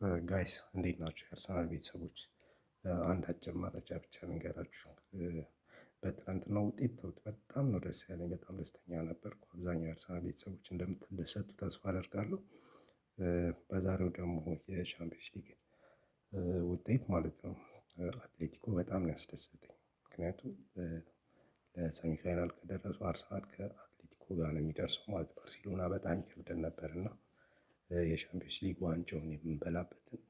Guys፣ እንዴት ናችሁ? የአርሰናል ቤተሰቦች፣ አንድ አጭር መረጃ ብቻ ልንገራችሁ። በትናንትናው ውጤት ተውት፣ በጣም ነው ደስ ያለኝ። በጣም ደስተኛ ነበርኩ። አብዛኛው የአርሰናል ቤተሰቦች እንደምትደሰቱ ተስፋ አደርጋለሁ። በዛሬው ደግሞ የሻምፒዮንስ ሊግ ውጤት ማለት ነው፣ አትሌቲኮ በጣም ነው ያስደሰተኝ። ምክንያቱም ለ semi final ከደረሱ አርሰናል ከአትሌቲኮ ጋር ነው የሚደርሰው ማለት፣ ባርሴሎና በጣም ይከብደን ነበር። እና የሻምፒዮንስ ሊግ ዋንጫውን የምንበላበትን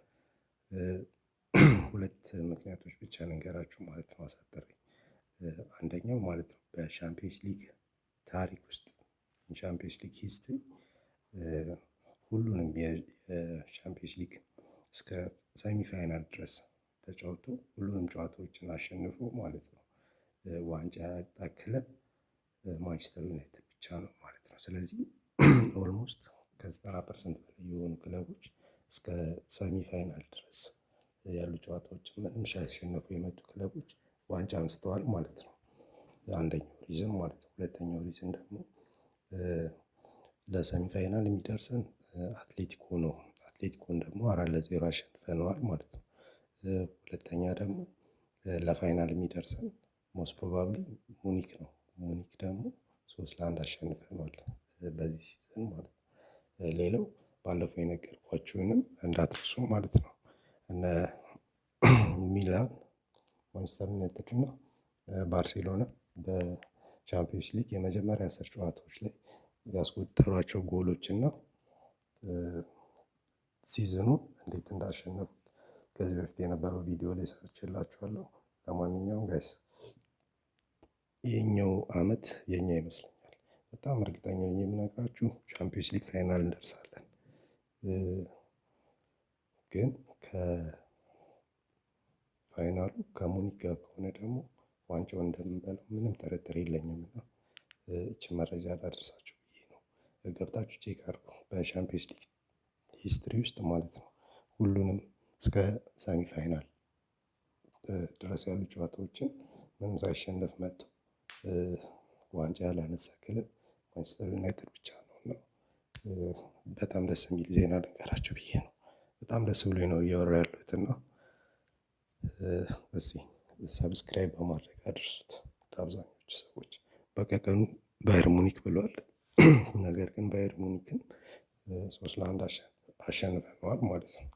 ሁለት ምክንያቶች ብቻ ልንገራችሁ ማለት ነው አሳጥሬ። አንደኛው ማለት ነው፣ በሻምፒዮንስ ሊግ ታሪክ ውስጥ፣ Champions League history፣ ሁሉንም የሻምፒዮንስ ሊግ እስከ semi final ድረስ ተጫውቶ ሁሉንም ጨዋታዎችን አሸንፎ ማለት ነው ዋንጫ ያጣ ክለብ ማንቸስተር ዩናይትድ ብቻ ነው ማለት ነው። ስለዚህ almost ከ90% በላይ የሆኑ ክለቦች እስከ semi final ድረስ ያሉ ጨዋታዎችን ምንም ሳያሸነፉ የመጡ ክለቦች ዋንጫ አንስተዋል ማለት ነው። አንደኛው reason ማለት ነው። ሁለተኛው reason ደግሞ ለ semi final የሚደርሰን አትሌቲኮ ነው። አትሌቲኮን ደግሞ 4-0 አሸንፈነዋል ማለት ነው። ሁለተኛ ደግሞ ለ final የሚደርሰን most probably ሙኒክ ነው። ሙኒክ ደግሞ 3-1 አሸንፈነዋል በዚህ season ማለት ነው። ሌላው ባለፈው የነገርኳችሁንም እንዳትረሱ ማለት ነው። እነ ሚላን፣ ማንቸስተር ዩናይትድ እና ባርሴሎና በቻምፒዮንስ ሊግ የመጀመሪያ 10 ጨዋታዎች ላይ ያስቆጠሯቸው ጎሎች እና season ኑ እንዴት እንዳሸነፉት ከዚህ በፊት የነበረው ቪዲዮ ላይ ሰርቼላችኋለሁ። ለማንኛውም guys፣ ይህኛው አመት የኛ ይመስለኛል። በጣም እርግጠኛ ሆኜ የምነግራችሁ ቻምፒዮንስ ሊግ final እንደርሳለን። ግን ከ final ኡ ከሙኒክ ጋር ከሆነ ደግሞ ዋንጫው እንደምንበላው ምንም ጥርጥር የለኝም። እና እችን መረጃ ላደርሳችሁ ብዬ ነው። ገብታችሁ check አድርጉ። በሻምፒዮንስ ሊግ history ውስጥ ማለት ነው፣ ሁሉንም እስከ semi final ድረስ ያሉ ጨዋታዎችን ምንም ሳይሸነፍ መጥቶ ዋንጫ ያላነሳ ክለብ ማንቸስተር ዩናይትድ ብቻ ነው። እና በጣም ደስ የሚል ዜና ልንገራችሁ ብዬ ነው። በጣም ደስ ብሎኝ ነው እያወራ ያለሁት። እና እስኪ subscribe በማድረግ አድርሱት ለአብዛኞቹ ሰዎች። በቀቀኑ ባየር ሙኒክ ብሏል። ነገር ግን ባየር ሙኒክን 3-1 አሸንፈነዋል ማለት ነው።